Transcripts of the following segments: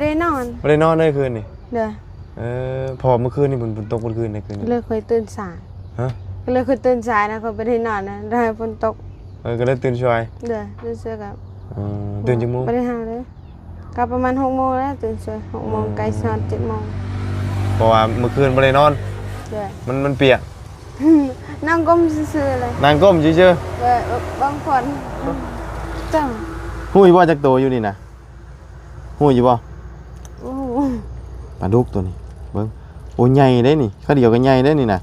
ໄດ້ນອນ ບໍ່ໄດ້ນອນເລີຍຄືນນີ້. ໂດຍ. ເອີ ເພາະວ່າມື້ຄືນນີ້ຝົນ ຝົນຕົກໝົດຄືນໃດຄືນນີ້. ເລີຍຂ້ອຍຕື່ນສາຍ. ຮະ? ກໍເລີຍຂ້ອຍຕື່ນສາຍນະ ຂ້ອຍບໍ່ໄດ້ນອນນະ ໄດ້ຝົນຕົກ. ເອີ ກໍເລີຍຕື່ນສວຍ. ໂດຍ. ຕື່ນສວຍກໍ ເອີ ຕື່ນຈັກໂມງ? ບໍ່ໄດ້ຫາເລີຍ. ກໍປະມານຫົກໂມງແລ້ວຕື່ນສວຍ ຫົກໂມງ ໃກ້ຊິຮອດເຈັດໂມງ. ເພາະວ່າມື້ຄືນບໍ່ໄດ້ນອນ. ໂດຍ. ມັນ ມັນປຽກ. ນັ່ງກົ້ມຊື່ໆເລີຍ. ນັ່ງກົ້ມຊື່ໆ. ໂດຍ. ເບິ່ງຝົນ. ເຈົ້າ ຮູ້ຢູ່ບໍ່ຈັກໂຕຢູ່ນີ້ນະ? ຮູ້ຢູ່ບໍ່? ໂອ້ ປາດຸກໂຕນີ້ ເບິ່ງ. ໂອ້ ໃຫຍ່ເດ້ນີ້ ຂາດຽວກໍໃຫຍ່ເດ້ນີ້ນະ.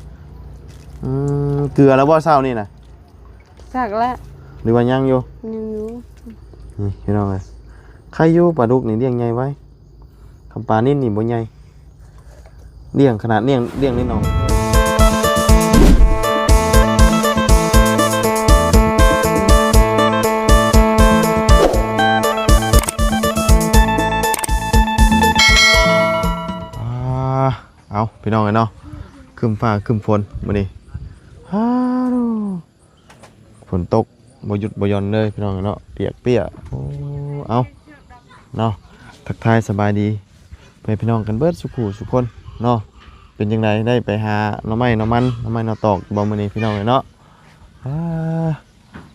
ອືມ ເກືອແລ້ວບໍ່ເຊົ້ານີ້ນະ? ຈັກແລ້ວ ຫຼືວ່າຍັງຢູ່? ຍັງຢູ່. ນີ້ພີ່ນ້ອງເອີຍ ໄຄຢູ່ ປາດຸກນີ້ລ້ຽງໃຫຍ່ໄວ. ຄຳປານິນນີ້ບໍ່ໃຫຍ່ ລ້ຽງຂະໜາດລ້ຽງ ລ້ຽງໃນໜອງ. ອາ ເອົາ ພີ່ນ້ອງເອີຍເນາະ ຄຶ້ມຟ້າຄຶ້ມຝົນມື້ນີ້. ອາ ຝົນຕົກບໍ່ຢຸດບໍ່ຢ່ອນເລີຍພີ່ນ້ອງເນາະ ປຽກໆ. ໂອ້ ເອົາເນາະ ທັກທາຍສະບາຍດີພໍ່ແມ່ພີ່ນ້ອງກັນເບິດສູ່ຜູ້ສູ່ຄົນເນາະ. ເປັນຈັ່ງໃດ ໄດ້ໄປຫາໜໍ່ໄມ້ໜໍ່ມັນ ໜໍ່ໄມ້ໜໍ່ຕອກບໍ່ມື້ນີ້ພີ່ນ້ອງເອີຍເນາະ? ອາ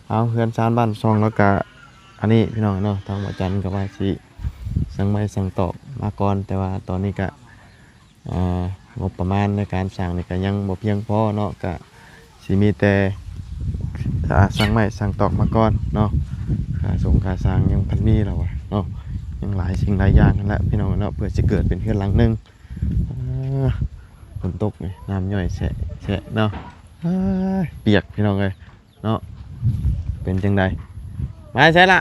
ເອົາ ເຮືອນຊານບ້ານຊ່ອງ ແລ້ວກະອັນນີ້ພີ່ນ້ອງເນາະ ທາງອາຈານກໍວ່າຊິສັ່ງໄມ້ສັ່ງຕອກມາກ່ອນ ແຕ່ວ່າຕອນນີ້ກະ ອ່າ ງົບປະມານໃນການສ້າງນີ້ກໍຍັງບໍ່ພຽງພໍເນາະ ກະຊິມີແຕ່ ອ່າ ສັ່ງໄມ້ສັ່ງຕອກມາກ່ອນເນາະ. ຄ່າສົງຄ່າສ້າງຍັງພັນມີແລ້ວວະເນາະ ຍັງຫຼາຍສິ່ງຫຼາຍຢ່າງຫັ້ນແຫຼະພີ່ນ້ອງເນາະ ເພື່ອຊິເກີດເປັນເຮືອນຫຼັງໜຶ່ງ. ອ່າ ຝົນຕົກນີ້ນ້ຳຍ້ອຍແຊະໆເນາະ. ອ້າຍ ປຽກພີ່ນ້ອງເອີຍເນາະ. ເປັນຈັ່ງໃດ ມາໃສລະ?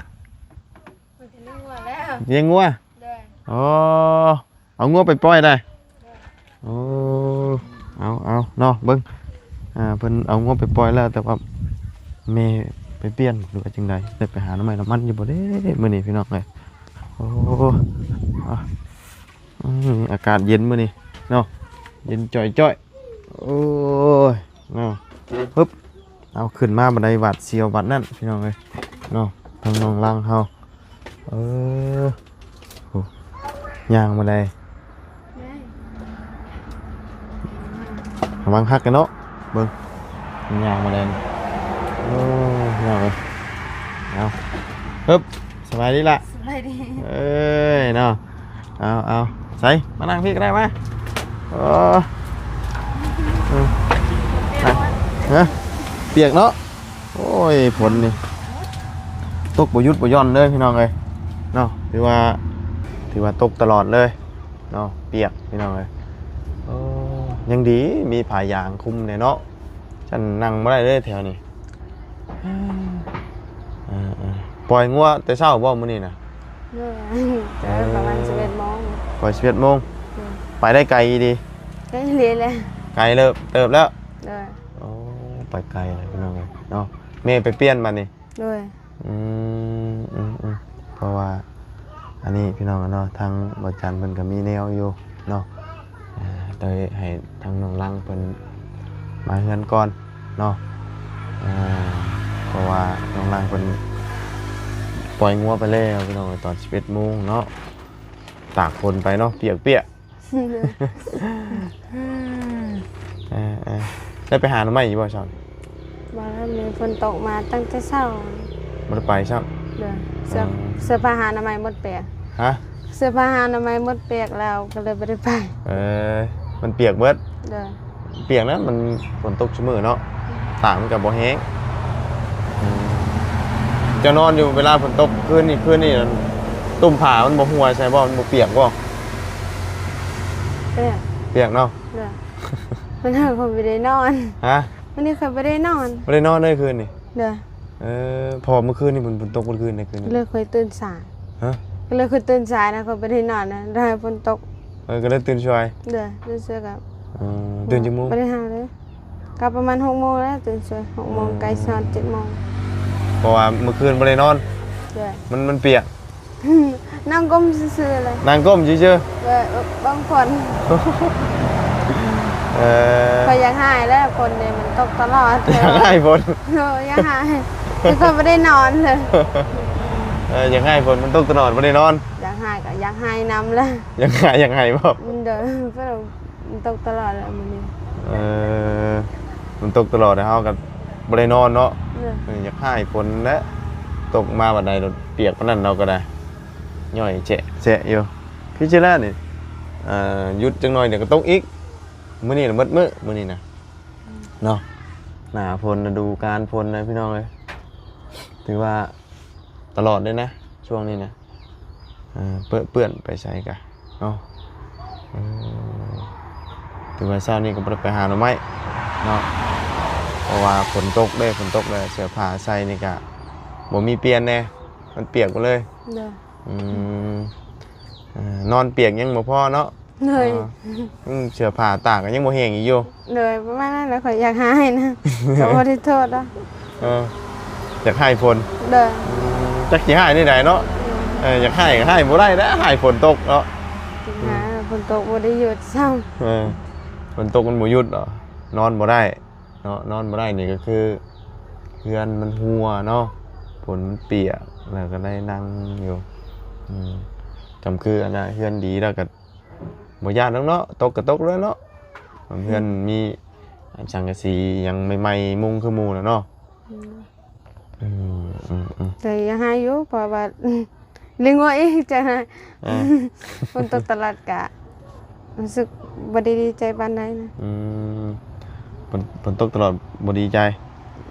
ມາຈະລ້ຽງງົວແລ້ວ ລ້ຽງງົວ. ໂດຍ. ອໍ ເອົາງົວໄປປ່ອຍໄດ້. ໂອ້ ເອົາ ເອົາເນາະ ເບິ່ງ ອ່າ ເພິ່ນເອົາງົວໄປປ່ອຍແລ້ວ ແຕ່ວ່າແມ່ໄປປ່ຽນ ຫຼືວ່າຈັ່ງໃດ ໄດ້ໄປຫາໜໍ່ໄມ້ໜໍ່ມັນຢູ່ບໍ່ເດ້ມື້ນີ້ພີ່ນ້ອງເອີຍ. ໂອ້ ອາ ອືມ ອາກາດເຢັນມື້ນີ້ເນາະ ເຢັນຈ່ອຍໆ. ໂອ້ຍ ເນາະ ປຶບ ເອົາ ຂຶ້ນມາບັນໄດຫວາດສຽວບັດນັ້ນພີ່ນ້ອງເອີຍເນາະ ທາງນ້ອງລັງເຮົາ. ເອີ ໂອ້ ຍ່າງມາໄດ ໄດ້ ລະວັງຫັກກັນເນາະ ເບິ່ງ ຍ່າງມາໄດ. ໂອ້ ພີ່ນ້ອງເອີຍ ເອົາ ປຶບ ສະບາຍດີລະ ສະບາຍດີ ເອີຍເນາະ. ເອົາ ເອົາ ໃສ ມານັ່ງພີ້ກໍໄດ້ ມາ. ເອີ ເອີ ຮະ ປຽກເນາະ. ໂອ້ຍ ຝົນນີ້ຕົກບໍ່ຢຸດບໍ່ຢ່ອນເລີຍພີ່ນ້ອງເອີຍເນາະ ຖືວ່າ ຖືວ່າຕົກຕະຫຼອດເລີຍເນາະ ປຽກພີ່ນ້ອງເອີຍ. ໂອ້ ຍັງດີມີຜ້າຢາງຄຸມແດ່ເນາະ ຊັ້ນນັ່ງບໍ່ໄດ້ເລີຍແຖວນີ້. ເອີ ເອີ ປ່ອຍງົວແຕ່ເຊົ້າບໍ່ມື້ນີ້ນະ? ໂດຍ ເອີ ປະມານສິບເອັດໂມງ ປ່ອຍສິບເອັດໂມງ. ໂດຍ. ໄປໄດ້ໄກອີ່ຫຼີ? ໄກອີ່ຫຼີແຫຼະ ໄກເລີບ ເຕີບແລ້ວ. ໂດຍ. ໂອ້ ໄປໄກແລ້ວພີ່ນ້ອງເອີຍເນາະ ແມ່ໄປປ່ຽນບັດນີ້. ໂດຍ. ອືມ ອືມ ອືມ ເພາະວ່າອັນນີ້ພີ່ນ້ອງເນາະ ທາງບ່າວຈັນເພິ່ນກໍມີແນວຢູ່ເນາະ ເອີ ໂດຍໃຫ້ທາງນ້ອງລັງເພິ່ນມາເຮືອນກ່ອນເນາະ ເອີ ເພາະວ່ານ້ອງລັງເພິ່ນປ່ອຍງົວໄປແລ້ວພີ່ນ້ອງ ຕອນສິບເອັດໂມງເນາະ ຕາກຝົນໄປເນາະ ປຽກໆ. ເອີ ເອີ ໄດ້ໄປຫາໜໍ່ໄມ້ຢູ່ບໍ່ເຊົ້ານີ້? ບໍ່ ມີຝົນຕົກມາຕັ້ງແຕ່ເຊົ້າ ບໍ່ໄດ້ໄປຊ້ຳ. ໂດຍ. ເສື້ອ ເສື້ອຜ້າຫາໜໍ່ໄມ້ໝົດແປກ. ຮະ? ເສື້ອຜ້າຫາໜໍ່ໄມ້ໝົດແປກແລ້ວ ກໍເລີຍບໍ່ໄດ້ໄປ. ເອີ ມັນປຽກເບິດ. ໂດຍ. ປຽກນະ ມັນຝົນຕົກຊຸມື້ເນາະ ຕາກມັນກໍບໍ່ແຫ້ງ. ເຈົ້ານອນຢູ່ເວລາຝົນຕົກຄືນນີ້ ຄືນນີ້ ຕຸ້ມຜ້າມັນບໍ່ຮົ່ວໃສ່ບໍ່? ມັນບໍ່ປຽກບໍ່? ປຽກ ປຽກເນາະ. ໂດຍ. ມື້ນີ້ຂ້ອຍບໍ່ໄດ້ນອນ. ຮະ? ມື້ນີ້ຂ້ອຍບໍ່ໄດ້ນອນ ບໍ່ໄດ້ນອນເລີຍຄືນນີ້. ໂດຍ. ເອີ ເພາະວ່າມື້ຄືນນີ້ຝົນ ຝົນຕົກໝົດຄືນໃດຄືນນີ້. ເລີຍຂ້ອຍຕື່ນສາຍ. ຮະ? ເລີຍຂ້ອຍຕື່ນສາຍນະ ຂ້ອຍບໍ່ໄດ້ນອນນະ ໄດ້ຝົນຕົກ. ເອີ ກໍເລີຍຕື່ນສວຍ. ໂດຍ. ຕື່ນສວຍກໍ ເອີ ຕື່ນຈັກໂມງ? ບໍ່ໄດ້ຫາເລີຍ ກໍປະມານຫົກໂມງແລ້ວ ຕື່ນສວຍ ຫົກໂມງ ໃກ້ຊິຮອດເຈັດໂມງ. ເພາະວ່າມື້ຄືນບໍ່ໄດ້ນອນ. ໂດຍ. ມັນ ມັນປຽກ ນັ່ງກົ້ມຊື່ໆເລີຍ. ນັ່ງກົ້ມຊື່ໆ. ເອີ ເບິ່ງຝົນ. ເອີ ຂ້ອຍຢາກໄຫ້ແລ້ວ ຝົນນີ້ມັນຕົກຕະຫຼອດ. ຢາກໄຫ້ຝົນ. ໂດຍ ຢາກໄຫ້ ຄືຂ້ອຍບໍ່ໄດ້ນອນເລີຍ. ເອີ ຢາກໄຫ້ຝົນ ມັນຕົກຕະຫຼອດ ບໍ່ໄດ້ນອນ. ຢາກ ຫາຍກໍຢາກຫາຍນຳແຫຼະ. ຢາກຫາຍ ຢາກຫາຍບໍ່? ໂດຍ ເພາະວ່າມັນຕົກຕະຫຼອດແຫຼະມື້ນີ້. ເອີ ມັນຕົກຕະຫຼອດ ແລ້ວເຮົາກໍບໍ່ໄດ້ນອນເນາະ. ໂດຍ ເອີ ຢາກຫາຍຝົນແຫຼະ ຕົກມາບາດໃດໂລດປຽກປານນັ້ນ ເຮົາກໍໄດ້ ຍ້ອຍແຈະແຊະຢູ່. ຄືຊິແລ້ວນີ້ ເອີ ຢຸດຈັກໜ່ອຍດຽວກໍຕົກອີກ. ມື້ນີ້ລະໝົດມື້ ມື້ນີ້ນະ ອືມ ເນາະ. ໜ້າຝົນ ລະດູການຝົນນະ ພີ່ນ້ອງເອີຍ. ຖືວ່າຕະຫຼອດເດ້ນະ ຊ່ວງນີ້ນະ ເອີ ເປິເປື້ອນໄປໃສກະເນາະ. ເອີ ຖືວ່າເຊົ້ານີ້ກໍບໍ່ໄດ້ໄປຫາໜໍ່ໄມ້ເນາະ ເພາະວ່າຝົນຕົກເດ້ ຝົນຕົກແລ້ວ ເສື້ອຜ້າໃສ່ນີ້ກະບໍ່ມີປ່ຽນແດ່ ມັນປຽກໝົດເລີຍ. ໂດຍ ອືມ ເອີ ນອນປຽກຍັງບໍ່ພໍເນາະ. ໂດຍ ເອີ ອືມ ເສື້ອຜ້າຕາກກໍຍັງບໍ່ແຫ້ງອີກຢູ່. ໂດຍ ປະມານນັ້ນແຫຼະ ຂ້ອຍຢາກຫາຍນະ ກໍບໍ່ໄດ້ໂທດດອກ. ເອີ ຢາກຫາຍຝົນ. ໂດຍ ອືມ ຈັກຊິຫາຍແນວໃດເນາະ. ໂດຍ ເອີ ຢາກຫາຍກໍຫາຍບໍ່ໄດ້ແລ້ວ ຫາຍຝົນຕົກເນາະ. ຫາ ອືມ ຝົນຕົກບໍ່ໄດ້ຢຸດຊ້ຳ. ເອີ ຝົນຕົກມັນບໍ່ຢຸດເນາະ ນອນບໍ່ໄດ້ເນາະ. ນອນບໍ່ໄດ້ນີ້ກໍຄືເຮືອນມັນຮົ່ວເນາະ ຝົນມັນປຽກ ແລ້ວກໍໄດ້ນັ່ງຢູ່. ອືມ ກຳຄືອັນນ່າ ເຮືອນດີແລ້ວກໍ ບໍ່ຢ້ານດອກເນາະ ຕົກກໍຕົກແລ້ວເນາະ. ເຮືອນ ອືມ ມີສັງກະສີຫຍັງໃໝ່ໆ ມຸງຄືໝູ່ແລ້ວເນາະ. ອືມ ອືມ ອືມ ອືມ ແຕ່ຢາກໃຫ້ຢູ່ ເພາະວ່າລ້ຽງງົວອີກຈັ່ງໃດ. ເອີ ຝົນຕົກຕະຫຼອດກະ ຮູ້ສຶກບໍ່ໄດ້ດີໃຈປານໃດນະ. ອືມ ຝົນ ຝົນຕົກຕະຫຼອດບໍ່ດີໃຈ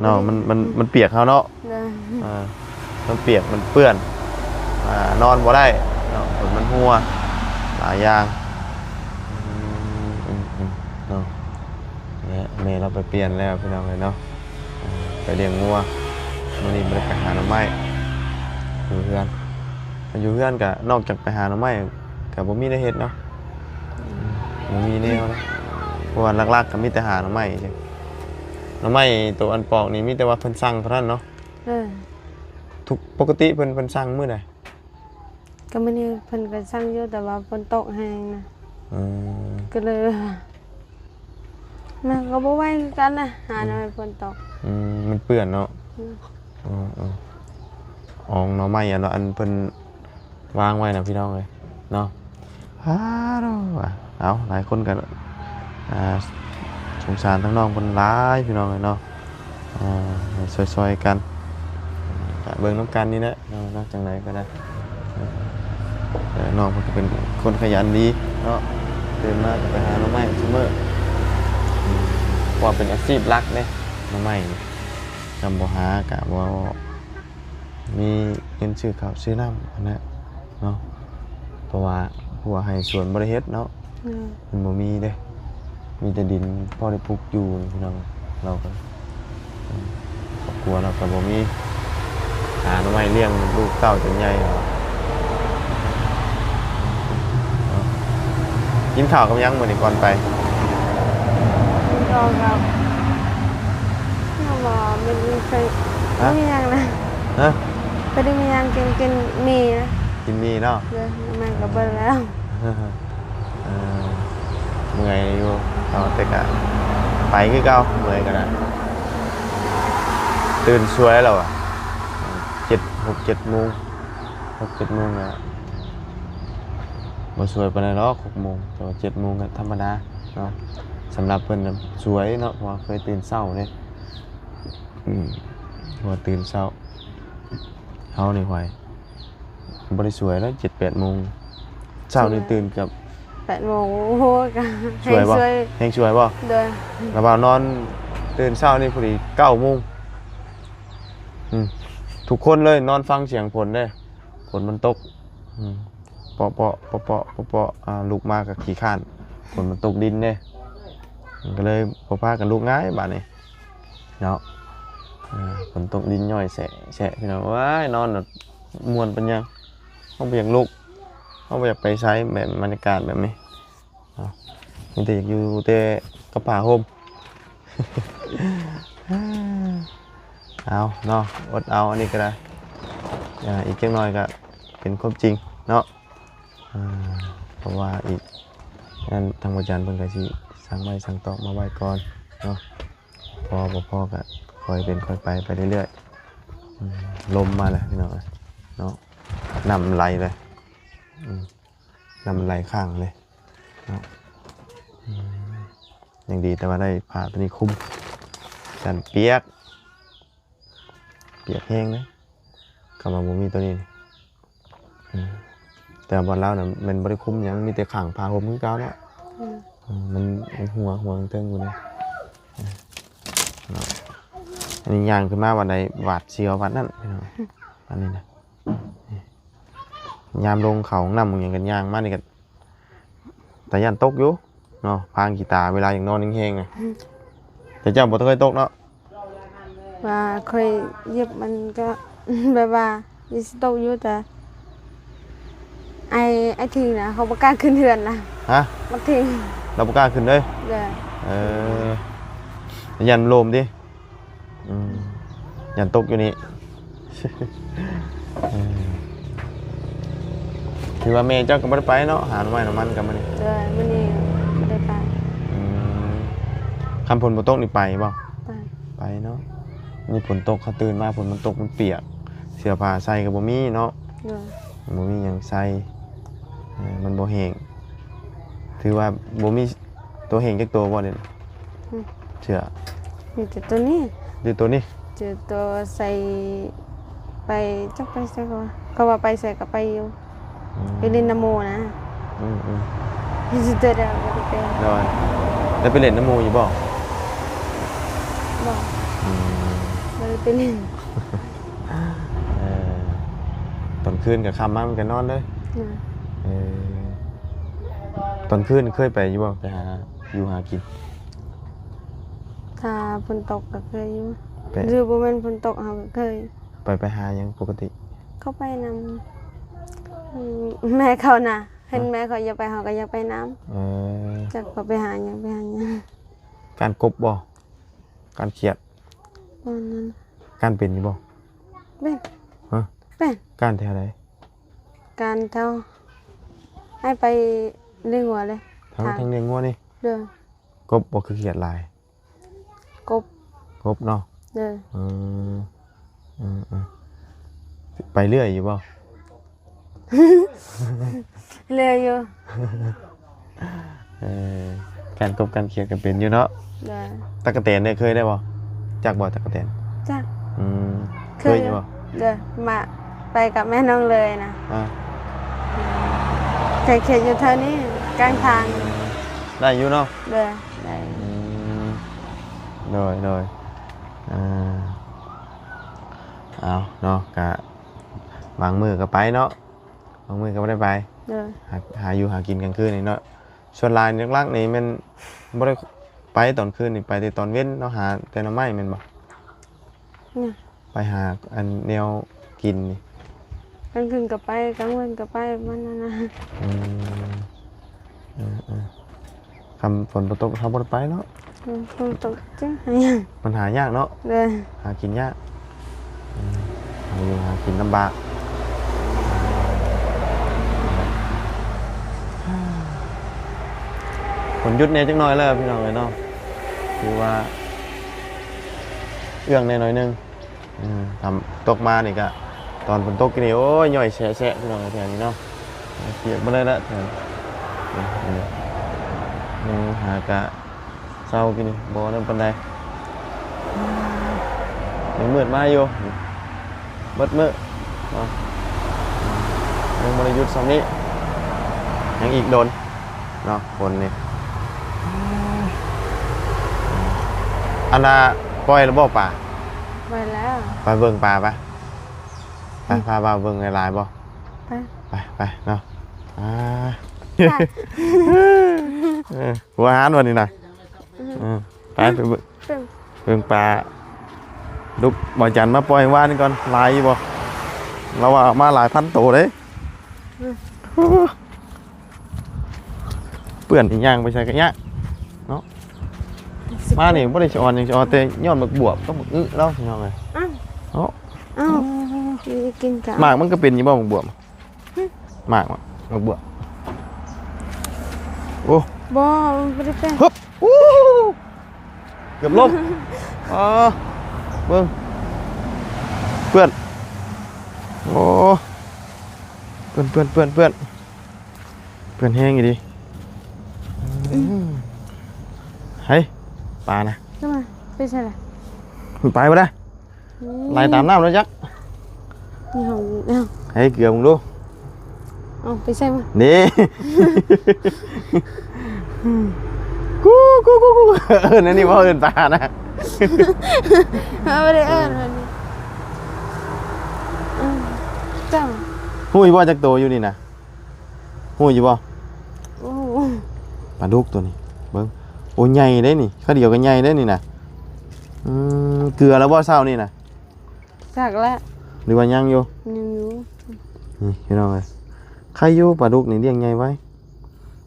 ເນາະ. ອືມ ມັນ ມັນ ອືມ ມັນປຽກເຮົາເນາະ. ໂດຍ ເອີ ມັນປຽກ ມັນເປື້ອນ ອ່າ ນອນບໍ່ໄດ້ເນາະ ຝົນມັນຮົ່ວ ຫຼາຍຢ່າງ. ອືມ ອືມ ອືມ ເນາະ ແມ່ ແມ່ລາວໄປປ່ຽນແລ້ວ ພີ່ນ້ອງເອີຍເນາະ. ອ່າ ໄປລ້ຽງງົວ ມື້ນີ້ບໍ່ໄດ້ໄປຫາໜໍ່ໄມ້ ຢູ່ເຮືອນ. ຢູ່ເຮືອນກະນອກຈາກໄປຫາໜໍ່ໄມ້ ກະບໍ່ມີແນວເຮັດເນາະ. ອືມ ບໍ່ມີແນວເນາະ ເພາະວ່າຫຼັກໆ ກະມີແຕ່ຫາໜໍ່ໄມ້. ໜໍ່ໄມ້ໂຕອັນປອກນີ້ ມີແຕ່ວ່າເພິ່ນສັ່ງເທົ່ານັ້ນເນາະ. ເອີ ທຸກ ປົກກະຕິເພິ່ນ ເພິ່ນສັ່ງມື້ໃດ? ກໍມື້ນີ້ເພິ່ນກໍສັ່ງຢູ່ ແຕ່ວ່າຝົນຕົກແຮງນະ. ອືມ ກໍເລີຍວ່າ ມັນກໍບໍ່ໄຫວຄືກັນນະ ຫາໜໍ່ໄມ້ຝົນຕົກ. ອືມ ມັນເປື້ອນເນາະ. ອືມ ເອີ ເອີ ອອງໜໍ່ໄມ້ອັນວ່າ ອັນເພິ່ນວາງໄວ້ນະ ພີ່ນ້ອງເອີຍເນາະ. ອາ ເອົາ ຫຼາຍຄົນກໍ ອ່າ ສົງສານທາງນ້ອງເພິ່ນຫຼາຍ ພີ່ນ້ອງເອີຍເນາະ. ອ່າ ໃຫ້ຊ່ອຍໆກັນ ກະເບິ່ງນຳກັນນີ້ແຫຼະເນາະ ນອກຈັ່ງໃດກໍໄດ້. ເອີ ນ້ອງເພິ່ນກໍເປັນຄົນຂະຫຍັນດີເນາະ ຕື່ນມາກໍໄປຫາໜໍ່ໄມ້ຊຸມື້ ເພາະວ່າເປັນອາຊີບຫຼັກເດ້ ໜໍ່ໄມ້ນີ້ ຄັນບໍ່ຫາກະບໍ່ມີເງິນຊື້ເຂົ້າຊື້ນ້ຳຫັ້ນແຫຼະເນາະ. ເພາະວ່າຮົ້ວໄຮ່ສວນບໍ່ໄດ້ເຮັດເນາະ. ອືມ ມັນບໍ່ມີເດ້ ມີແຕ່ດິນພໍໄດ້ປູກຢູ່ພີ່ນ້ອງ. ລາວກໍ ຄອບຄົວລາວກໍບໍ່ມີ ຫາໜໍ່ໄມ້ລ້ຽງລູກເຕົ້າຈົນໃຫຍ່. ເນາະ ກິນເຂົ້າກັບຫຍັງມື້ນີ້ກ່ອນໄປ? ກິນເຂົ້າກັບ ຍັງບໍ່ມີ ຮະ? ມີຫຍັງນະ? ຮະ? ບໍ່ໄດ້ມີຫຍັງກິນ ກິນໝີ່ນະ. ກິນໝີ່ເນາະ? ໂດຍ ແມ່ນກໍເບິດແລ້ວ. ເອີ ເມື່ອຍຢູ່ເນາະ ແຕ່ກະໄປຄືເກົ່າ ເມື່ອຍກໍໄດ້. ຕື່ນສວຍແລ້ວຫວາ ເຈັດ ຫົກ ເຈັດໂມງ ຫົກ ເຈັດໂມງ ກໍບໍ່ສວຍປານໃດດອກ ຫົກໂມງ ແຕ່ວ່າເຈັດໂມງກໍທຳມະດາເນາະ. ສຳລັບເພິ່ນນະສວຍເນາະ ເພາະວ່າເຄີຍຕື່ນເຊົ້າເດ້. ອືມ ເພາະວ່າຕື່ນເຊົ້າ ເຮົານີ້ຫວຍ ບໍ່ໄດ້ສວຍແລ້ວ ເຈັດແປດໂມງ ເຊົ້ານີ້ຕື່ນເກືອບແປດໂມງ. ໂອ້ໂຫ ກໍແຮງສວຍບໍ່? ສວຍ ແຮງສວຍບໍ່? ໂດຍ ລະວ່ານອນ ຕື່ນເຊົ້ານີ້ພໍດີເກົ້າໂມງ. ອືມ ທຸກຄົນເລີຍນອນຟັງສຽງຝົນເດ້ ຝົນມັນຕົກ ອືມ ເປາະໆ ເປາະໆ ເປາະໆ. ອ່າ ລຸກມາກໍຂີ້ຄ້ານ ຝົນມັນຕົກດິນເດ້ ມັນກໍເລີຍບໍ່ພາກັນລຸກງ່າຍບາດນີ້. ເນາະ ເອີ ຝົນຕົກດິນຍ້ອຍແຊະໆ ພີ່ນ້ອງເອີຍ ນອນແບບມ່ວນປານຫຍັງ. ເຮົາບໍ່ຢາກລຸກ ເຮົາບໍ່ຢາກໄປໃສ ແບບບັນຍາກາດແບບນີ້ເນາະ ມີແຕ່ຢາກຢູ່ແຕ່ກັບຜ້າຫົ່ມ. ເອົາເນາະ ອົດເອົາ ອັນນີ້ກໍໄດ້ ອ່າ ອີກຈັກໜ້ອຍກໍເປັນຄວາມຈິງເນາະ. ອ່າ ເພາະວ່າອີກນັ້ນ ທາງພະອາຈານເພິ່ນກໍຊິສັ່ງໄມ້ສັ່ງຕອກມາໄວ້ກ່ອນເນາະ. ພໍບໍ່ພໍກໍຄ່ອຍເປັນຄ່ອຍໄປ ໄປເລື້ອຍໆ. ອືມ ລົມມາແລ້ວພີ່ນ້ອງເອີຍເນາະ ນ້ຳໄຫຼເລີຍ. ອືມ ນ້ຳມັນໄຫຼຂ້າງເລີຍເນາະ. ອືມ ຍັງດີແຕ່ວ່າໄດ້ຜ້າໂຕນີ້ຄຸມ ຢ້ານປຽກ ປຽກແຮງເດ້ ຄັນວ່າບໍ່ມີໂຕນີ້. ອືມ ແຕ່ບ່ອນລາວນະແມ່ນບໍ່ໄດ້ຄຸມຫຍັງ ມີແຕ່ຂ້າງຜ້າຫົ່ມຄືເກົ່າເນາະ. ອືມ ອືມ ມັນ ມັນຫົວ ຫົວເທິງຢູ່ນີ້ເນາະ. ອັນນີ້ຍ່າງຂຶ້ນມາວັດໃດຫວາດສຽວວັດນັ້ນພີ່ນ້ອງ ອັນນີ້ນະ. ຍາມລົງເຂົ້າຫ້ອງນ້ຳຫຍັງກັນ ຍ່າງມານີ້ກໍຕາຢ້ານຕົກຢູ່ເນາະ ພາງຂີ້ຕາເວລາຢາກນອນແຮງໆນະ. ແຕ່ເຈົ້າບໍ່ເຄີຍຕົກເນາະ? ວ່າຂ້ອຍຢຽບມັນກໍ ແບບວ່າຢາກຊິຕົກຢູ່ ແຕ່ອ້າຍ ອ້າຍທິງນະ ເຂົາບໍ່ກ້າຂຶ້ນເຮືອນນະ. ຮະ? ບັກທິງ ລາວບໍ່ກ້າຂຶ້ນເລີຍ? ເດີ. ເອີ ຢ້ານມັນລົ້ມຕິ? ອືມ ຢ້ານຕົກຢູ່ນີ້. ເອີ ຖືວ່າແມ່ເຈົ້າກໍບໍ່ໄດ້ໄປເນາະ ຫາໜໍ່ໄມ້ໜໍ່ມັນກັນມື້ນີ້? ໂດຍ ມື້ນີ້ບໍ່ໄດ້ໄປ. ອືມ ຄັນຝົນບໍ່ຕົກນີ້ໄປບໍ່? ໄປ ໄປເນາະ. ນີ້ຝົນຕົກ ເຂົາຕື່ນມາ ຝົນມັນຕົກ ມັນປຽກ ເສື້ອຜ້າໃສ່ກໍບໍ່ມີເນາະ. ໂດຍ ບໍ່ມີຫຍັງໃສ່ ເອີ ມັນບໍ່ແຫ້ງ. ຖືວ່າບໍ່ມີໂຕແຫ້ງຈັກໂຕບໍ່ເດ? ອືມ ເສື້ອ ມີແຕ່ໂຕນີ້ ຢູ່ໂຕນີ້ ເສື້ອໂຕໃສ່ໄປ ຈັກໄປໃສກໍວ່າ ເຂົາວ່າໄປໃສກໍໄປຢູ່. ອືມ ໄປຫຼິ້ນນຳໝູ່ນະ. ອືມໆ ມີແຕ່ໂຕດຽວບໍ່ໄດ້ໄປ. ໂດຍ ໄດ້ໄປຫຼິ້ນນຳໝູ່ຢູ່ບໍ່? ບໍ່. ອືມ ບໍ່ໄດ້ໄປຫຼິ້ນ. ເອີ ຕອນຄືນກໍຄ່ຳມາມັນກໍນອນເລີຍ. ໂດຍ. ເອີ ຕອນຄືນເຄີຍໄປຢູ່ບໍ່ ໄປຫາຢູ່ຫາກິນ? ຖ້າຝົນຕົກກໍເຄີຍຢູ່. ໄປ ຫຼືບໍ່ແມ່ນຝົນຕົກເຮົາກໍເຄີຍ. ໄປ ໄປຫາຫຍັງປົກກະຕິ? ເຂົາໄປນຳ ອືມ ແມ່ເຂົານະ ເຫັນ ຮະ? ແມ່ເຂົາຢາກໄປ ເຮົາກໍຢາກໄປນຳ. ເອີ ຈັກເຂົາໄປຫາຫຍັງ ໄປຫາຫຍັງ. ກ້ານກົບບໍ່? ກ້ານຂຽດ? ປານນັ້ນ. ກ້ານເປັນຢູ່ບໍ່? ເປັນ. ຮະ? ເປັນ. ກ້ານແຖວໃດ? ກ້ານແຖວ ໃຫ້ໄປລ້ຽງງົວເລີຍ. ທາງ ທາງ ທາງລ້ຽງງົວນີ້? ໂດຍ. ກົບບໍ່ ຄືຂຽດຫຼາຍ? ກົບ. ກົບເນາະ? ໂດຍ. ເອີ ເອີ ເອີ ໄປເລື້ອຍຢູ່ບໍ່? ເລື້ອຍຢູ່. ເອີ ການກົບການຂຽດກໍເປັນຢູ່ເນາະ. ໂດຍ. ຕັກກະແຕນເດ້ ເຄີຍໄດ້ບໍ່? ຈັກບໍ່ຕັກກະແຕນ? ຈັກ. ອືມ ເຄີຍຢູ່ບໍ່? ໂດຍ. ມາໄປກັບແມ່ນ້ອງເລີຍນະ. ອ່າ ເຄີຍຂຽດຢູ່ແຖວນີ້ ກາງທາງ. ໄດ້ຢູ່ເນາະ? ໂດຍ ໄດ້. ອືມ ໂດຍ ໂດຍ. ອ່າ ເອົາເນາະ ກະບາງມື້ກໍໄປເນາະ ບາງມື້ກໍບໍ່ໄດ້ໄປ. ໂດຍ. ຫາ ຫາຢູ່ຫາກິນກາງຄືນນີ້ເນາະ. ສ່ວນຫຼາຍຫຼັກໆນີ້ແມ່ນບໍ່ໄດ້ໄປຕອນຄືນນີ້ ໄປແຕ່ຕອນເວັນເນາະ ຫາແຕ່ໜໍ່ໄມ້ແມ່ນບໍ່? ນະ ໄປຫາອັນແນວກິນນີ້ ກາງຄືນກໍໄປ ກາງວັນກໍໄປ ປະມານນັ້ນນະ. ອືມ ເອີໆ ຄັນຝົນບໍ່ຕົກເຮົາບໍ່ໄດ້ໄປເນາະ. ອືມ ຝົນຕົກຈັ່ງຫາຍາກ ມັນຫາຍາກເນາະ. ໂດຍ. ຫາກິນຍາກ ອືມ ຫາຢູ່ຫາກິນລຳບາກ. ຝົນຢຸດແດ່ຈັກໜ້ອຍແລ້ວພີ່ນ້ອງເອີຍເນາະ ຖືວ່າເອື້ອງແດ່ໜ້ອຍໜຶ່ງ. ອືມ ຖ້າຕົກມານີ້ກະ ຕອນຝົນຕົກນີ້ ໂອ້ຍ ຍ້ອຍແຊະໆ ພີ່ນ້ອງ ແຖວນີ້ເນາະ ປຽກໝົດເລີຍລະ ແຖວນີ້. ເອີ ຫາກະເຊົາກິນນີ້ ບໍ່ນັ້ນປານໃດ ຍັງມືດມາຢູ່ ເບິດມື້ເນາະ ຍັງບໍ່ໄດ້ຢຸດຊ່ຳນີ້ ຍັງອີກດົນ. ເນາະ ຝົນນີ້. ອັນນ່າ ປ່ອຍແລ້ວບໍ່ປາ? ປ່ອຍແລ້ວ. ໄປເບິ່ງປາໄປ ໄປ ໄປ ພາບ່າວເບິ່ງຫຼາຍໆບໍ່? ໄປ ໄປ ໄປເນາະ. ອ່າ ໄປ ເອີ ຫົວອາຫານວັນນີ້ນະ. ອືມ ເອີ ໄປ ໄປເບິ່ງ ເບິ່ງປາ ລູກບ່າວຈັນມາປ່ອຍວານນີ້ກ່ອນ ຫຼາຍຢູ່ບໍ່? ລາວວ່າເອົາມາຫຼາຍພັນໂຕເດ້. ອືມ ເປື້ອນອີ່ຫຍັງໄປໃສກະຍາກເນາະ. ມານີ້ບໍ່ໄດ້ສະອອນຫຍັງ ສະອອນແຕ່ຍ້ອນໝາກບວບກັບໝາກອຶລາວ ພີ່ນ້ອງເອີຍ. ອ້າວ ເນາະ ເອົາ ກິນກະ ໝາກມັນກະເປັນຢູ່ບໍ່ ໝາກບວບ? ຫຶ ໝາກ ໝາກບວບ. ໂອ້ ບໍ່ ມັນບໍ່ໄດ້ເປັນ. ຮຶບ ໂອ້ ເກືອບລົ້ມ. ອໍ ເບິ່ງ ເປື້ອນ. ໂອ້ ເປື້ອນ ເປື້ອນ ເປື້ອນ ເປື້ອນ. ເພື່ອນແຮງອີ່ຫຼີ. ເຮີ້ຍ ປານະ ໄປໃສລະ? ໄປບໍ່ໄດ້ ໄລ່ຕາມນ້ຳແລ້ວຈັກ. ໃຫ້ເກືອບເບິ່ງດູ. ເອົາໄປໃສ່ມາ ນີ້ ກູ ກູ ກູ ກູ ເອີ້ນອັນນີ້ບໍ່ເອີ້ນປານະ. ເຮົາບໍ່ໄດ້ເອີ້ນມັນນີ້. ເອີ ເຈົ້າ ຮູ້ຢູ່ບໍ່ຈັກໂຕຢູ່ນີ້ນະ? ຮູ້ຢູ່ບໍ່? ໂອ້ ປາດຸກໂຕນີ້ ເບິ່ງ. ໂອ້ ໃຫຍ່ເດ້ນີ້ ຄາວດຽວກໍໃຫຍ່ເດ້ນີ້ນະ. ອືມ ເກືອແລ້ວບໍ່ເຊົ້ານີ້ນະ? ຈັກແລ້ວ ຫຼືວ່າຍັງຢູ່? ຍັງຢູ່. ນີ້ພີ່ນ້ອງເອີຍ ໄຄຢູ່ ປາດຸກນີ້ລ້ຽງໃຫຍ່ໄວ.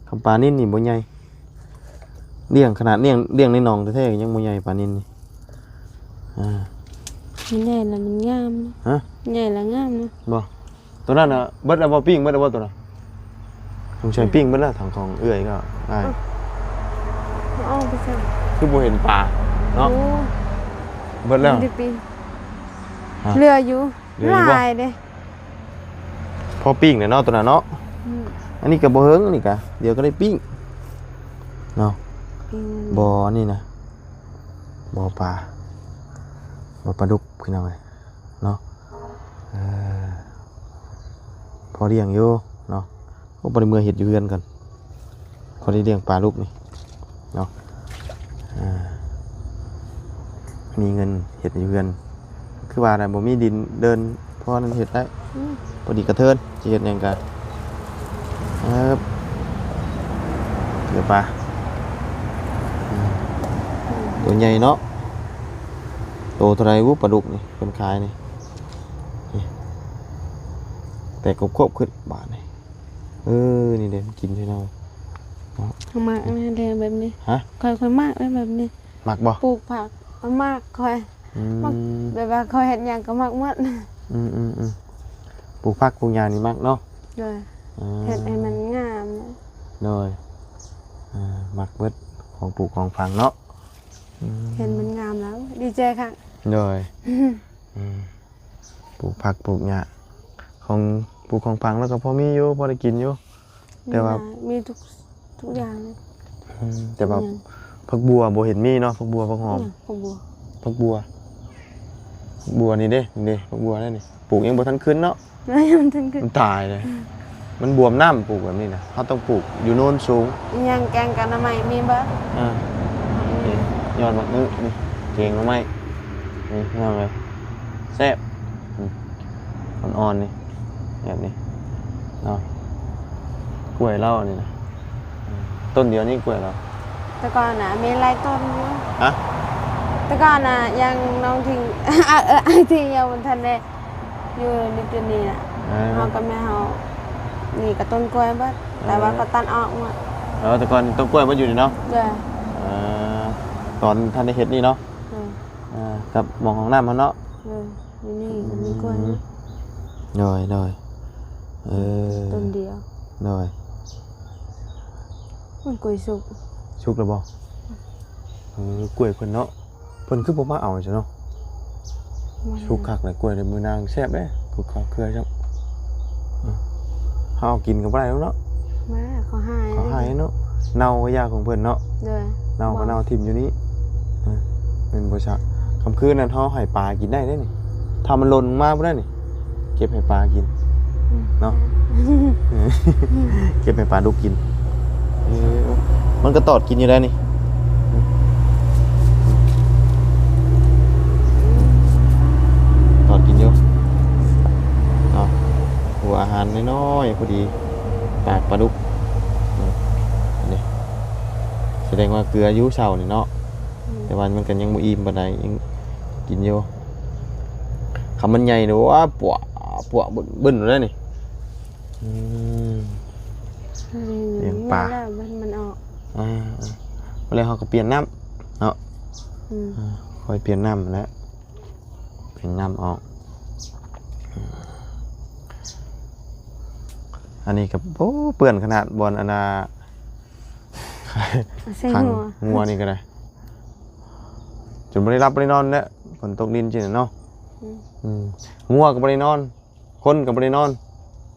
ຄຳປານິນນີ້ບໍ່ໃຫຍ່ ລ້ຽງຂະໜາດລ້ຽງ ລ້ຽງໃນໜອງແທ້ໆ ກໍຍັງບໍ່ໃຫຍ່ປານິນນີ້. ອ່າ ມັນໃຫຍ່ແລ້ວມັນງາມນະ. ຮະ? ໃຫຍ່ແລ້ວງາມນະ. ບໍ່ ໂຕນັ້ນນະ ເບິດແລ້ວບໍ່? ປີ້ງເບິດແລ້ວບໍ່ໂຕນັ້ນ? ສົງໄສປີ້ງເບິດແລ້ວ ທາງຂອງເອື້ອຍກໍອ້າຍ. ເອົາ ເອົາໄປໃສ່ ຄືບໍ່ເຫັນປາເນາະ. ໂອ້ ເບິດແລ້ວ ມັນໄດ້ປີ້ງ. ຮະ? ເຫຼືອຢູ່ ເຫຼືອຢູ່ບໍ່? ຫຼາຍເດ້ ພໍປີ້ງແຫຼະເນາະ ໂຕນັ້ນເນາະ. ອືມ ອັນນີ້ກໍບໍ່ເຫິງ ອັນນີ້ກໍດຽວກໍໄດ້ປີ້ງເນາະ. ປີ້ງ ບໍ່ ອັນນີ້ນະ ບໍ່ປາ ບໍ່ປາດຸກພີ່ນ້ອງເອີຍເນາະ. ເອີ ພໍລ້ຽງຢູ່ເນາະ. ໂອ້ ບໍ່ໄດ້ເມືອເຮັດຢູ່ເຮືອນກ່ອນ ພໍໄດ້ລ້ຽງປາດຸກນີ້ເນາະ. ອ່າ ມີເງິນເຮັດຢູ່ເຮືອນ ຄືວ່ານະ ບໍ່ມີດິນເດີ່ນ ພໍນັ້ນເຮັດໄດ້. ອືມ ພໍດີກະເທີນ ຊິເຮັດຫຍັງກະ ເອີ ເກືອປາ. ອືມ ໂຕໃຫຍ່ເນາະ. ໂຕເທົ່າໃດບຸ ປາດຸກນີ້ ເພິ່ນຂາຍນີ້? ນີ້ ແຕກຄົບໆ ຂຶ້ນບາດນີ້. ເອີ ນີ້ເດ້ ມັນກິນພີ່ນ້ອງເນາະ. ເຮົາມັກນະ ແນວແບບນີ້. ຮະ? ຂ້ອຍ ຂ້ອຍມັກແບບນີ້. ມັກບໍ່? ປູກຜັກ ມັກ ຂ້ອຍ ອືມ ມັກ ແບບວ່າຂ້ອຍເຮັດຫຍັງກໍມັກໝົດ. ອືມໆໆ ປູກຜັກປູກຫຍ້ານີ້ມັກເນາະ. ໂດຍ. ອ່າ ເຮັດໃຫ້ມັນງາມ. ໂດຍ. ອ່າ ມັກເບິດ ຂອງປູກຂອງຝັງເນາະ. ອືມ ເຫັນມັນງາມແລ້ວດີໃຈຄັກ. ໂດຍ. ອືມ ປູກຜັກປູກຫຍ້າ ຂອງປູກຂອງຝັງ ແລ້ວກໍພໍມີຢູ່ ພໍໄດ້ກິນຢູ່. ແຕ່ວ່າມີທຸກ ທຸກຢ່າງເລີຍ. ອືມ ແຕ່ວ່າ ອືມ ຜັກບົວບໍ່ເຫັນມີເນາະ ຜັກບົວ ຜັກຫອມ. ອືມ ຜັກບົວ ຜັກບົວ ຜັກບົວນີ້ເດ້ ນີ້ເດ້ ຜັກບົວນັ້ນນີ້ ປູກຍັງບໍ່ທັນຂຶ້ນເນາະ. ຍັງບໍ່ທັນຂຶ້ນ ມັນຕາຍເລີຍ. ອືມ ມັນບວມນ້ຳ ປູກແບບນີ້ນະ ເຮົາຕ້ອງປູກຢູ່ໂນນສູງ. ອີຫຍັງແກງກັບໜໍ່ໄມ້ມີເບິດ. ອ່າ ອືມ ນີ້ ຍອດໝາກງຶນີ້ ແກງໜໍ່ໄມ້ ນີ້ພີ່ນ້ອງເອີຍ ແຊບ. ອືມ ອ່ອນໆ ນີ້ ແບບນີ້ເນາະ. ກ້ວຍລາວນີ້ນະ ອືມ ຕົ້ນດຽວນີ້ກ້ວຍລາວ. ແຕ່ກ່ອນນະມີຫຼາຍຕົ້ນຢູ່. ຮະ? ແຕ່ກ່ອນນະ ຍັງນ້ອງທິງ ອ້າຍທິງຍັງບໍ່ທັນໄດ້ຢູ່ໃນຈຸດນີ້ນະ. ເອີ ເຮົາກັບແມ່ເຮົາ ນີ້ກໍຕົ້ນກ້ວຍເບິດ ເອີ ແຕ່ວ່າເຂົາຕັດອອກໝົດ. ເອີ ແຕ່ກ່ອນຕົ້ນກ້ວຍມັນຢູ່ນີ້ເນາະ. ໂດຍ. ເອີ ຕອນທັນໄດ້ເຮັດນີ້ເນາະ. ໂດຍ. ອ່າ ກັບໝ່ອງຫ້ອງນ້ຳຫັ້ນເນາະ. ໂດຍ ຢູ່ນີ້ກໍມີກ້ວຍ. ອືມ ໂດຍໆ ເອີ ຕົ້ນດຽວ. ໂດຍ. ມັນກ້ວຍສຸກ ສຸກແລ້ວບໍ່? ເອີ ກ້ວຍເພິ່ນເນາະ ເພິ່ນຄືບໍ່ມາເອົາຊະເນາະ. ມັນສຸກຄັກແຫຼະ ກ້ວຍໃນມື້ນາງແຊບເດ້ ຄືເຄືອຊ້ຳ. ເອີ ເຮົາເອົາກິນກໍບໍ່ໄດ້ແລ້ວເນາະ. ມາ ເຂົາຫາຍ ເຂົາຫາຍເນາະ. ເນົ່າກໍຢ່າຂອງເພິ່ນເນາະ. ໂດຍ. ເນົ່າກໍເນົ່າຖິ້ມຢູ່ນີ້. ເອີ ແມ່ນບໍ່ຊະ? ຄ່ຳຄືນນັ້ນເຮົາໃຫ້ປາກິນໄດ້ເດ້ນີ້ ຖ້າມັນຫຼົ່ນມາພຸ້ນນະນີ້ ເກັບໃຫ້ປາກິນ. ອືມ ເນາະ. ເກັບໃຫ້ປາດຸກກິນ. ເອີ ມັນກໍຕອດກິນຢູ່ໄດ໋ນີ້ ຕອດກິນຢູ່ເນາະ. ຫົວອາຫານນ້ອຍໆ ພໍດີປາກປາດຸກ. ອືມ ອັນນີ້ສະແດງວ່າເກືອຢູ່ເຊົ້ານີ້ເນາະ. ອືມ ແຕ່ວ່າມັນກໍຍັງບໍ່ອີ່ມປານໃດ ຍັງກິນຢູ່. ຄຳມັນໃຫຍ່ນີ້ ວ້າ ປວະ ປວະ ບຶ້ນໆ ເລີຍນີ້. ອືມ ລ້ຽງປາ ມັນອອກ. ອ່າ ແລ້ວເຮົາກໍປ່ຽນນ້ຳເນາະ. ອືມ ອ່າ ຄ່ອຍປ່ຽນນ້ຳຫັ້ນແຫຼະ ປ່ຽນນ້ຳອອກ. ອັນນີ້ກໍ ໂອ້ ເປື້ອນຂະໜາດ ບ່ອນອັນນ່າ ຂັງງົວນີ້ກໍໄດ້ ຈົນບໍ່ໄດ້ຫຼັບບໍ່ໄດ້ນອນແຫຼະ ຝົນຕົກດິນຈັ່ງຊີ້ເນາະ. ອືມ ອືມ ງົວກໍບໍ່ໄດ້ນອນ ຄົນກໍບໍ່ໄດ້ນອນ.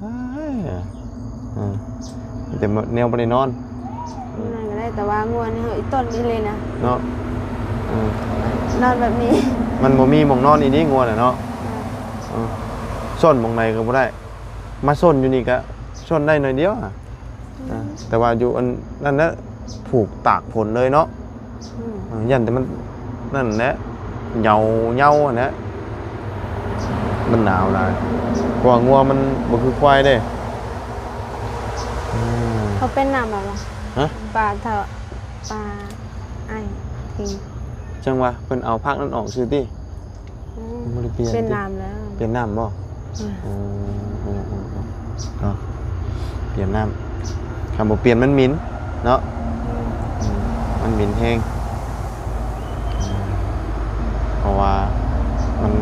ອ້າຍ ເອີ ມີແຕ່ແນວບໍ່ໄດ້ນອນ ນອນກໍໄດ້ ແຕ່ວ່າງ່ວງນີ້ເຮີ້ຍ ອີ່ຕົນອີ່ຫຼີນະ ເນາະ ເອີ ນອນແບບນີ້ ມັນບໍ່ມີໝ່ອງນອນອີ່ຫຼີງ່ວງນະເນາະ ເອີ ເອີ ຊົນໝ່ອງໃດກໍບໍ່ໄດ້ ມາຊົນຢູ່ນີ້ກໍຊົນໄດ້ໜ້ອຍດຽວ ອືມ ອ່າ ແຕ່ວ່າຢູ່ອັນນັ້ນນະ ຜູກຕາກຝົນເລີຍເນາະ ອືມ ເອີ ຢ້ານແຕ່ມັນນັ້ນແຫຼະ ເຫຍົາ ເຫຍົາຫັ້ນແຫຼະ ມັນໜາວຫຼາຍ ເພາະວ່າງົວມັນບໍ່ຄືຄວາຍເດ້ ອືມ ເຂົາປ່ຽນນ້ຳແລ້ວຫວາ? ຮະ? ປາເຖົ້າ ປາອ້າຍ ອືມ ຈັ່ງວ່າເພິ່ນເອົາຜັກນັ້ນອອກຊື່ຕິ. ອືມ ຍັງບໍ່ໄດ້ປ່ຽນ ປ່ຽນ ຕິ ນ້ຳແລ້ວ ປ່ຽນນ້ຳບໍ່? ອືມ ເອີ ເອີ ເອີ ເນາະ ປ່ຽນນ້ຳ ຄັນບໍ່ປ່ຽນມັນໝິ່ນເນາະ ອືມ ອືມ ມັນໝິ່ນແຮງ ເພາະວ່າມັນ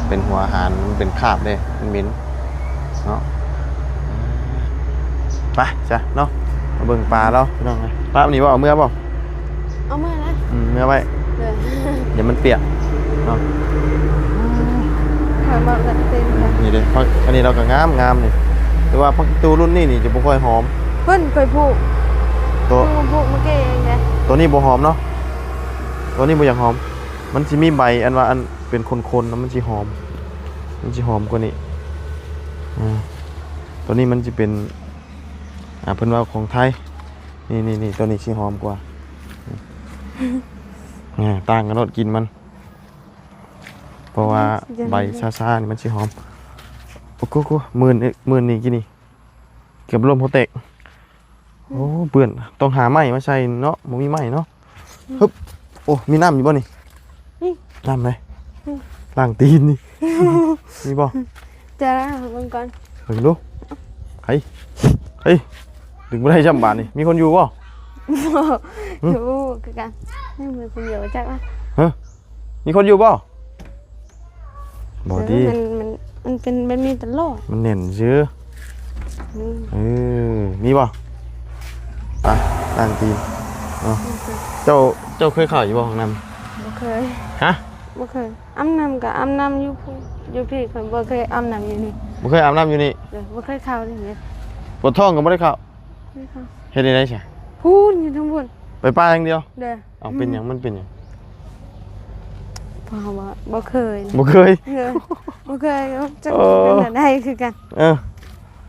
ເປັນຫົວອາຫານ ມັນເປັນຄາບເດ້ ມັນໝິ່ນເນາະ ໄປຊະເນາະ ມາເບິ່ງປາລາວ ພີ່ນ້ອງເອີຍ ປານີ້ບໍ່ ເອົາເມືອບໍ່? ເອົາເມືອນະ ອືມ ເມືອໄວ້ ເອີ ດຽວມັນປຽກເນາະ ຂ້ອຍມັກແບບເຕັມນະ ນີ້ເດ້ ຜັກ ອັນນີ້ລາວກໍງາມໆ ນີ້ ແຕ່ວ່າຜັກອີ່ຕູ່ລຸ້ນນີ້ນີ້ຈະບໍ່ຄ່ອຍຫອມ ເພິ່ນຂ້ອຍປູກ ໂຕ ເພິ່ນປູກເມື່ອກີ້ເອງເດ້ ໂຕນີ້ບໍ່ຫອມເນາະ ໂຕນີ້ບໍ່ຢາກຫອມ ມັນຊິມີໃບອັນວ່າອັນເປັນຂົນໆ ນະ ມັນຊິຫອມ ມັນຊິຫອມກວ່ານີ້ ອືມ ໂຕນີ້ມັນຊິເປັນ ອ່າ ເພິ່ນວ່າຂອງໄທ ນີ້ໆໆ ໂຕນີ້ຊິຫອມກວ່າ ອ່າ ຕ່າງກັນໂລດກິ່ນມັນ ເພາະວ່າ ອືມ ໃບຊ້າໆ ນີ້ມັນຊິຫອມ ໂອ້ໂຫ ໝື່ນ ໝື່ນນີ້ກີ້ນີ້ ເກືອບລົມຫົວແຕກ ອືມ ໂອ້ ເປື້ອນ ຕ້ອງຫາໄມ້ມາໃສ່ເນາະ ບໍ່ມີໄມ້ເນາະ ອືມ ຮຶບ ໂອ້ ມີນ້ຳຢູ່ບໍ່ນີ້? ນີ້ ນ້ຳໃດ? ອືມ ລ້າງຕີນນີ້ ມີບໍ່? ຈະລ້າງເບິ່ງກ່ອນ ເບິ່ງດູ ໄຫ ເຮີ້ຍ ດຶງບໍ່ໄດ້ຊ້ຳບາດນີ້ ມີຄົນຢູ່ບໍ່? ບໍ່ ຫຶ? ຢູ່ຄືກັນ ຍັງມີຄົນຢູ່ຈັກລະ ຮະ? ມີຄົນຢູ່ບໍ່? ບໍ່ຕິ ມັນ ມັນ ມັນເປັນແບບນີ້ຕະຫຼອດ ມັນແໜ້ນຊື່ ອືມ ເອີ ມີບໍ່? ໄປ ລ້າງຕີນເນາະ ອືມ ເຈົ້າ ເຈົ້າເຄີຍເຂົ້າຢູ່ບໍ່ຫ້ອງນ້ຳ? ບໍ່ເຄີຍ ຮະ? ບໍ່ເຄີຍ ອາບນ້ຳກໍອາບນ້ຳຢູ່ພຸ້ນ ຢູ່ພີ້ ຂ້ອຍບໍ່ເຄີຍອາບນ້ຳຢູ່ນີ້ ບໍ່ເຄີຍອາບນ້ຳຢູ່ນີ້ ໂດຍ ບໍ່ເຄີຍເຂົ້ານີ້ເດ້ ປວດທ້ອງກໍບໍ່ໄດ້ເຂົ້າ ບໍ່ໄດ້ເຂົ້າ ເຮັດຈັ່ງໃດຊະ? ພຸ້ນ ຢູ່ທາງພຸ້ນ ໄປປ່າຢ່າງດຽວ ໂດຍ ເອົາ ເປັນຫຍັງ? ອືມ ມັນເປັນຫຍັງ? ເພາະວ່າບໍ່ເຄີຍ ບໍ່ເຄີຍ ເອີ ບໍ່ເຄີຍ ຈັກ ເອີ ເປັນແນວໃດຄືກັນ ເອີ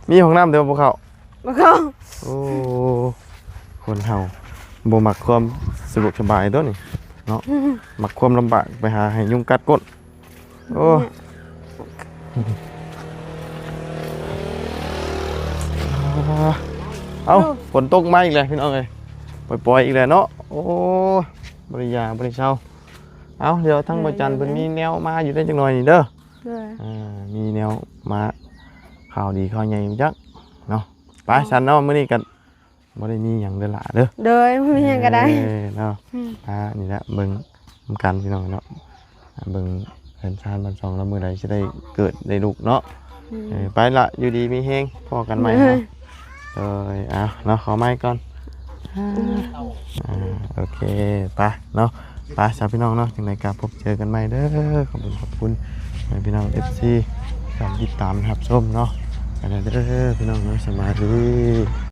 ມີຫ້ອງນ້ຳແຕ່ວ່າບໍ່ເຂົ້າ ບໍ່ເຂົ້າ ໂອ້ ຄົນເຮົາບໍ່ມັກຄວາມສະດວກສະບາຍຕົວະນີ້ເນາະ ມັກຄວາມລຳບາກ ໄປຫາໃຫ້ຍຸງກັດກົ້ນ ໂອ້ ເອົ້າ ໂອ້ ຝົນຕົກມາອີກແລ້ວພີ່ນ້ອງເອີຍ ປ່ອຍໆ ອີກແລ້ວເນາະ ໂອ້ ບໍ່ໄດ້ຢ່າບໍ່ໄດ້ເຊົາ ເອົາ ດຽວທາງບໍ່ຈັນເພິ່ນມີແນວມາຢູ່ໄດ້ຈັກໜ່ອຍນີ້ເດີ ໂດຍ ອ່າ ມີແນວມາ ຂ່າວດີຂ່າວໃຫຍ່ຈັກເນາະ ໄປ ໂດຍ ຊັ້ນເນາະ ມື້ນີ້ກໍ ບໍ່ໄດ້ມີຫຍັງເດີຫຼ້າເດີ ໂດຍ ບໍ່ມີຫຍັງກໍໄດ້ ເອີ ເນາະ ອືມ ອ່າ ນີ້ແຫຼະ ເບິ່ງນຳກັນພີ່ນ້ອງເນາະ ເບິ່ງເຮືອນຊານບ້ານຊ່ອງລາວ ມື້ໃດຊິໄດ້ເກີດໄດ້ລູກເນາະ ອືມ ເອີ ໄປລະ ຢູ່ດີມີແຮງ ພໍ້ກັນໃໝ່ ໂດຍ ເຮົາ ໂດຍ ເອົາເນາະ ຂໍໄມ້ກ່ອນ ອືມ ອ່າ ໂອເຄ ໄປເນາະ ໄປຊະພີ່ນ້ອງເນາະ ຈັ່ງໃດກໍພົບເຈີກັນໃໝ່ເດີ ຂອບຄຸນ ຂອບຄຸນໃຫ້ພີ່ນ້ອງ ເອັຟຊີ ການຕິດຕາມຮັບຊົມເນາະ ໄປແລ້ວເດີພີ່ນ້ອງເນາະ ສະບາຍດີ.